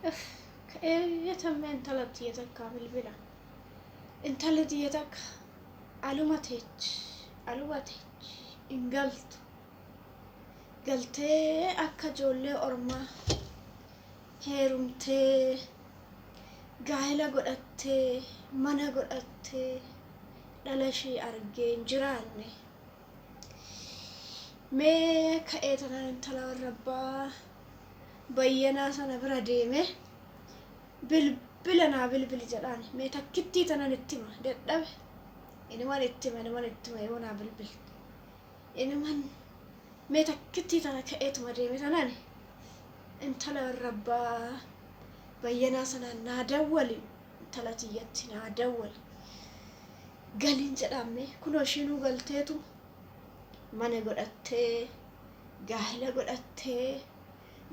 Uff ka'ee tammee intala tiyya takkaa bilbila. Intalli tiyya takka aluma teechi aluma teechi hin galtu. Galtee akka ijoollee ormaa heerumtee gaa'ela godhattee mana godhattee dhala ishii argee hin jiraanne. Mee ka'ee tanaan intala warra abbaa Bayyanaa sana bira deeme bilbila naa bilbili jedhaan. Mee takkittii tanan itti hima dadhabe. Inuman itti hima inuman itti hima yoo naa bilbilte. Inuman mee takkittii tana ka'eetuma deeme tanaan intala warra abbaa Bayyanaa sanaan naa dawwali intala tiyyatti naa dawwali. Galin jedhaan mee kunoo ishiinuu galteetu mana godhattee gaa'ela godhattee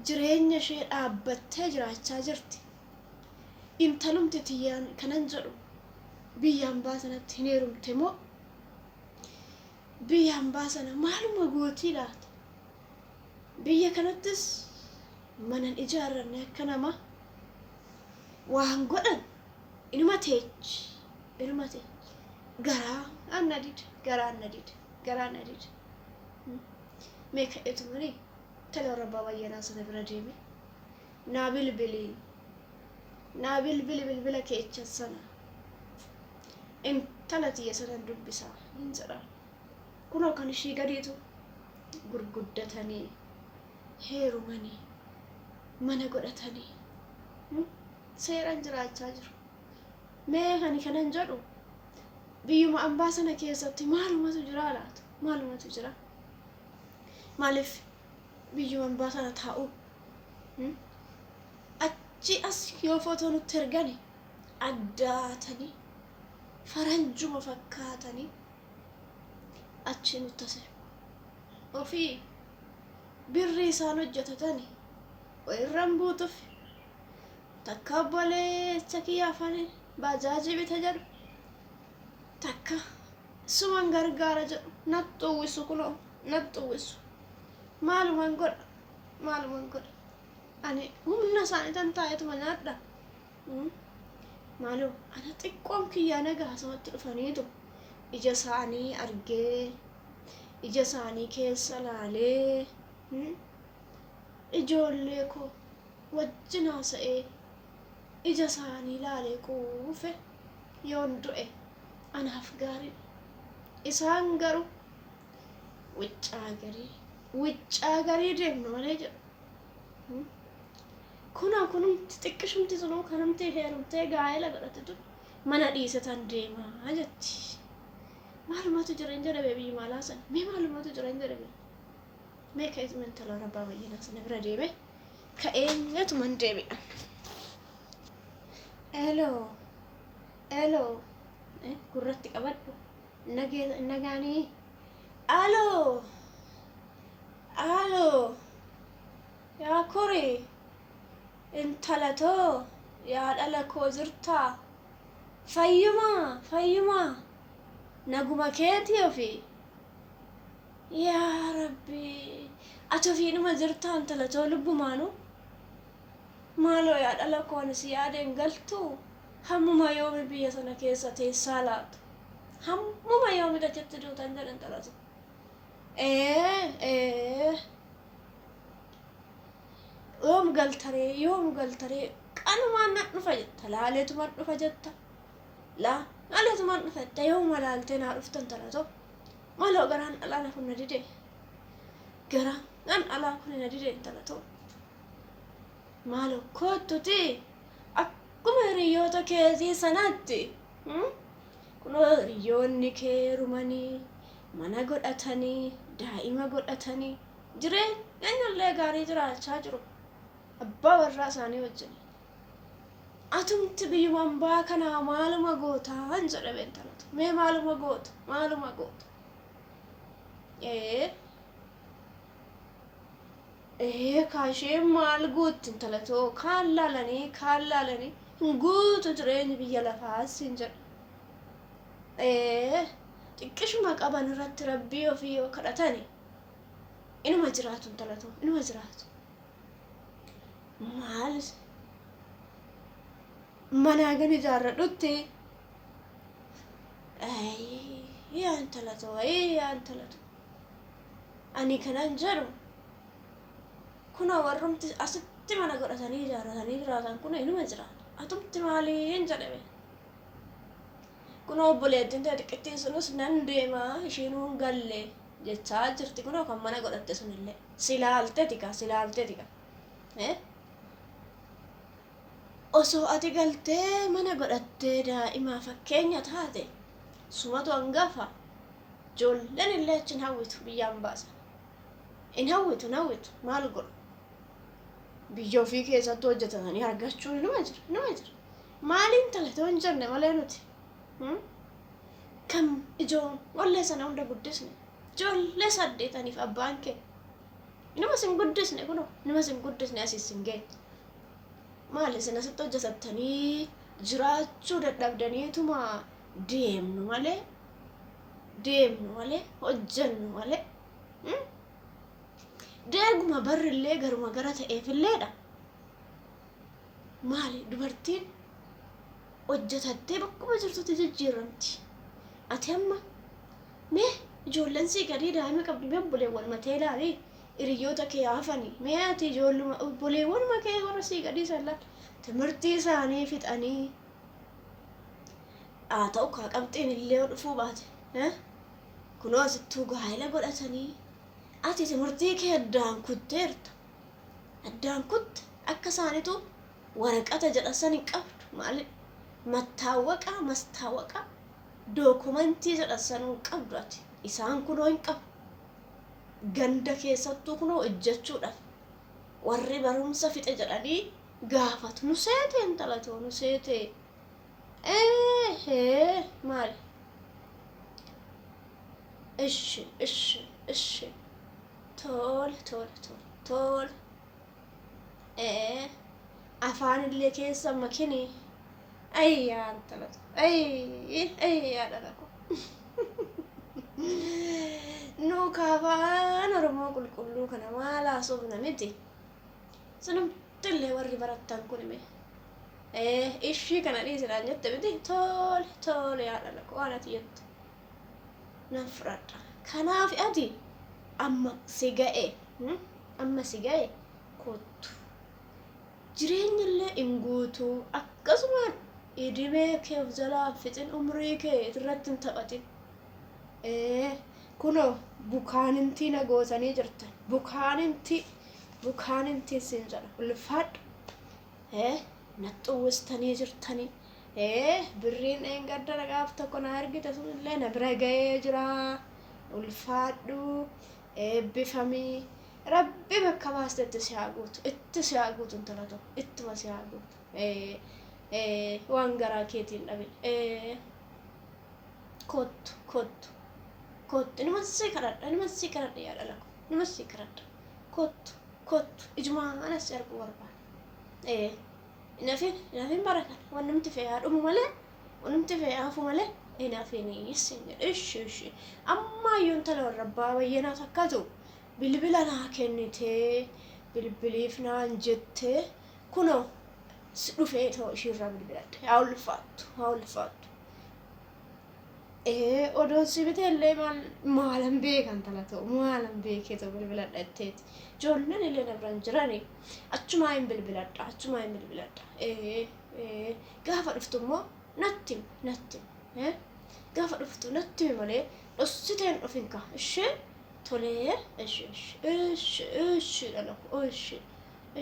jireenya ishee dhaabbattee jiraachaa jirti. Intalumti tiyyaan kanan jedhu biyya hambaa sanatti hin heerumte moo biyya hambaa sana maaluma gootii laata? Biyya kanattis mana hin ijaarranne akka namaa waan godhan inuma teechi inuma teechi garaa na dide garaa na dide garaa na dide. Mee ka'eetumani intala warra abbaa Bayyanaa sana bira deeme naa bilbili naa bilbili bilbila keechan sana intala tiyya sanan dubbisa hin jedhaan. Kunoo kan ishii gadiitu gurguddatanii heerumanii mana godhatanii seeraan jiraachaa jiru. Mee ani kanan jedhu biyyuma ambaa sana keessatti maalumatu jiraa laata? Maalumatu jira? Maaliif biyyuma ambaa sana taa'u? Achi as yoo footoo nutti ergani addaatanii faranjuma fakkaatanii achi nutti as ergu. Ofii birrii isaan hojjetatani wayirran buutufi Takka obboleessa kiyya afani baajaajii bita jedhu takka suman gargaara jedhu natti uwwisu kunoo natti uwwisu maaluman godha maaluman godha ani humna isaaniitan taa'eetuma nyaadha maaloo ana xiqqoon kiyyaa naga asumatti dhufaniitu ija isaanii argee ija isaanii keessa laalee ijoollee koo wajjin haasa'ee ija isaanii laalee quufe yoon du'e anaaf gaariidha. Isaan garuu wiccaa garii wiccaa garii deemnu malee jedhu. Kunoo kunumti xiqqishumti sunuu kanumti heerumtee gaa'ela godhatte tun mana dhiisetan deemaa jetti. Maalumatu jira hin jedhame biyyi maalaa sana. Mee maalumatu jira hin jedhame. Mee ka'eetuma intala rabbaa bayyanaa sana bira deeme. Ka'eenyatuman deebi'a. Elo elo gurratti qabadhu nagaanii aloo aloo yaa kori intala too yaa dhala koo jirtaa fayyumaa fayyumaa naguma keetii ofii Yaa Rabbi ati ofiidhuma jirtaa intala too lubbumaanuu maaloo yaa dhala koo ani si yaade hin galtuu hammuma yoomi biyya sana keessa teessaa laata hammuma yoomi achitti duutan jedhe intala too ee ee yoom galtaree yoom galtaree qanumaan nan dhufa jetta laaleetuman dhufa jetta laa laaleetuman dhufa jetta yoomuma laaltee naa dhufta intala too Maaloo garaan dhalaa na kun na dide. Garaan dhalaa kun na dide intala too. Maaloo koottuti akkuma hiriyoota keetii sanaatti. Kunoo hiriyoonni kee heerumanii mana godhatanii daa'ima godhatanii jireenya illee gaarii jiraachaa jiru. Abbaa warraa isaanii wajjin. Atumti biyyuma ambaa kanaa maaluma gootaan jedhe bee intalatu. Mee maaluma goota? Maaluma goota? Ee. Ee kaa isheen maal guutti intalatoo kaan laalanii kaan laalanii hin guutu jireenyi biyya lafaa siin jedha. Ee xiqqishuma qaban irratti rabbii ofii yoo kadhatani inuma jiraatu intalatoo inuma jiraatu. Maal Manaa gan ijaarradhutti. Yaa intala too, yaa intala too. Ani kanan jedhu kunoo warrumti asitti mana godhatanii ijaarratanii jiraatan kun inuma jiraatu. Atumti maaliin jedhame? Kunoo obboleettiin tee xiqqittiin sunis nan deema ishiinuu hin galle jechaa jirti kunoo kan mana godhatte sunillee. Si laalteeti kaa, si laalteeti kaa. Eh? Osoo ati galtee mana godhattee daa'imaa fakkeenya taate sumatu hangafa ijoolleen illee achi hin hawwitu biyyaan baasan. Hin hawwitu hin hawwitu maal godhu? Biyya ofii keessatti hojjetatanii argachuun inuma jira inuma jira. Maaliin intala hin jenne malee nuti. Kan ijoollee sana hunda guddisne ijoollee saddeetaniif abbaan kee inuma sin guddisne kunoo inuma sin guddisne asii sin geenye. Maali isin asitti hojjetattanii jiraachuu dadhabdaniituma deemnu malee deemnu malee hojjennu malee. Deeguma barrillee garuma gara ta'eefilleedha. Maali dubartiin hojjetattee bakkuma jirtutti jijjiiramti. Ati amma mee ijoolleen sii gadii daa'ima qabdi mee obboleewwan matee ilaali hiriyoota kee hafanii mee ati ijoolluma obboleewwanuma kee warra sii gadii san laal timirtii isaanii fixanii haa ta'u kaa qabxiin illee yoo dhufuu baate kunoo asittuu gaa'ela godhatanii ati timirtii kee addaan kutteerta addaan kutte akka isaanitu waraqata jedhan san hin qabdu maali mattaawwaqaa mastaawwaqaa dookumantii jedhan sanuu hin qabdu ati isaan kunoo hin qabu ganda keessattuu kunoo hojjechuudhaaf warri barumsa fixe jedhanii gaafatu nu seete intala too nu seete ee maali ishi ishi ishi tole tole tole tole ee afaan illee keessa makini ayyaa intala too ayyi ayyaa dhala koo nu kaafaan Oromoo qulqulluu kana maal haasofna miti sinumtillee warri barattan kun mee ee ishii kana dhiisinaan jette miti tole tole yaa dhala koo waan ati jette nan fudhadha kanaaf ati amma si ga'e amma si ga'e kottu jireenyillee hin guutuu akkasumaan idimee kee of jalaa fixin umrii kee irratti hin taphatin. Kunoo bukaanintii na gootanii jirtan bukaanintii bukaanintii siin jedha ulfaadhu na xuwwistanii jirtanii birriin dheengadda dhaqaaf tokko na argite sunillee na bira ga'ee jira ulfaadhu eebbifamii rabbi bakka baastetti si haa guutu itti si haa guutu intala tokko ittuma si haa guutu waan garaa keetiin dhabin kottu kottu kottu inuma si kadhadha inuma si kadhadha yaa dhala ko inuma si kadhadha kottu kottu ijumaan anas si arguu barbaada inafin bara kana wannumti fe'ee haa dhumu malee wannumti fe'ee hafu malee inafinis sin jedhe ishi ishi ammaayyuu intala warra abbaa bayyanaa takkatu bilbila naa kennitee bilbiliif naan jettee kunoo si dhufee ta'u ishiirraa bilbiladhe haa ulfaattu haa ulfaattu. Odoon si bitee illee maal maalan beekan tala ta'u maalan beekee ta'u bilbiladha jetteeti. Ijoolleen illee na biraan jirani achumaa hin bilbiladha achumaa hin bilbiladha. Gaafa dhuftu immoo natti himi natti himi gaafa dhuftu natti himi malee dhossitee hin dhufin kaa ishee tolee ishi ishi ishi ishi dhala koo ishi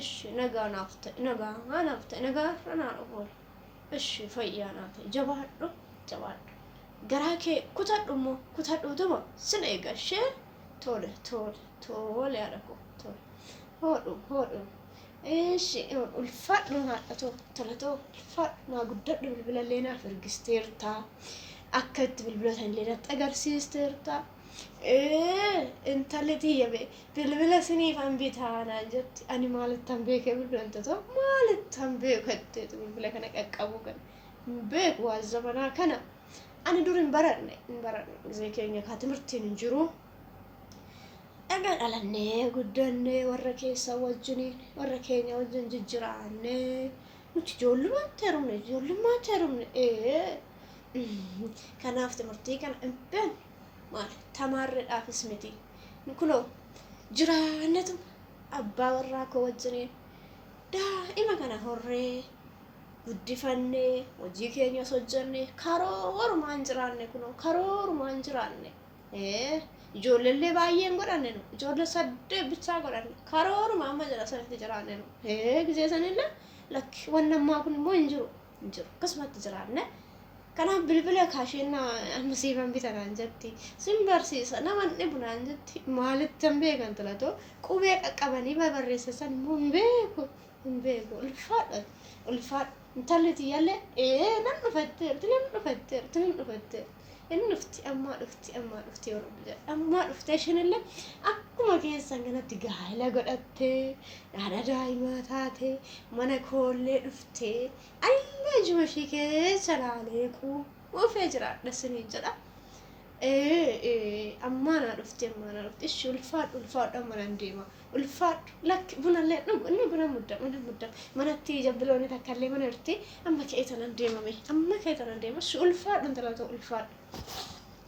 ishi nagaa naaf ta'e nagaa naaf ta'e nagaa irra naa dhufu ishi fayyaa naa ta'e jabaadhu jabaadhu garaa kee kutadhu immoo kutadhuutuma sin eega ishee tole tole tole haadha koo tole hodhu hodhu ishi ulfaadhu haadha too tola too ulfaadhu naa guddadhu bilbilallee naaf ergisteerta akka itti bilbilatan illee natti agarsiisteerta. Intalli tiyya bilbila siniifan bitaa naan jetti ani maalittan beekee bilbila intatoo maalittan beeku jetteetu bilbila kana qaqqabuu kana hin beeku waan zamanaa kana ani dur hin baranne hin baranne gisee keenya kaa timirtiin hin jiru. Egaa dhalannee guddannee warra keessa wajjiniin warra keenya wajjin jijjiraannee Nuti ijoollummaatti heerumne, ijoollummaatti heerumne. Ee kanaaf timirtii kana hin beeknu. Maali tamaarreedhaafis miti. Kunoo jiraannetu abbaa warraa koo wajjiniin daa'ima kana horree guddifannee hojii keenyas hojjenne, karoorumaan jiraanne, kunoo karoorumaan jiraanne. Ijoolleellee baay'ee hin godhanne nu, ijoollee 8 bichaa godhanne, karooruma amma jira sanitti jiraanne nu. Gizee sanillee lakki wanni ammaa kun immoo hin jiru, hin jiru, akkasumatti jiraanne. Kanaaf bilbila kaasheen amma siifan bita naan jetti, sin barsiisa, nama hin dhibu naan jetti. Maalitti hin beekan talatoo qubee qaqqabanii barreessan san immoo hin beeku, hin beeku. Ulfaadha, ulfaadha. Intalli tiyyallee ee nan dhufatteerti, nan dhufatteerti, nan dhufatteerti. Inni dhufti, ammaa dhufti, ammaa dhufti, yoo Rabbi jedhe ammaa dhufte. Ishinillee akkuma keessan kanatti gaa'ela godhattee haadha daa'imaa taate, mana koollee dhuftee anillee ijuma ishii keessa laalee quufee jiraadha isiniin jedha. Ammaa naa dhufti, ammaa naa dhufti. Ishi ulfaadhu, ulfaadhu, amma nan deema. Ulfaadhu, lakki bunallee dhugu, inni buna muddama, mana muddama. Manatti jabbiloonni takka illee mana jirti. Amma ka'ee tanan deemame, amma ka'ee tanan deema. Ishi ulfaadhu, intala ta'u ulfaadhu.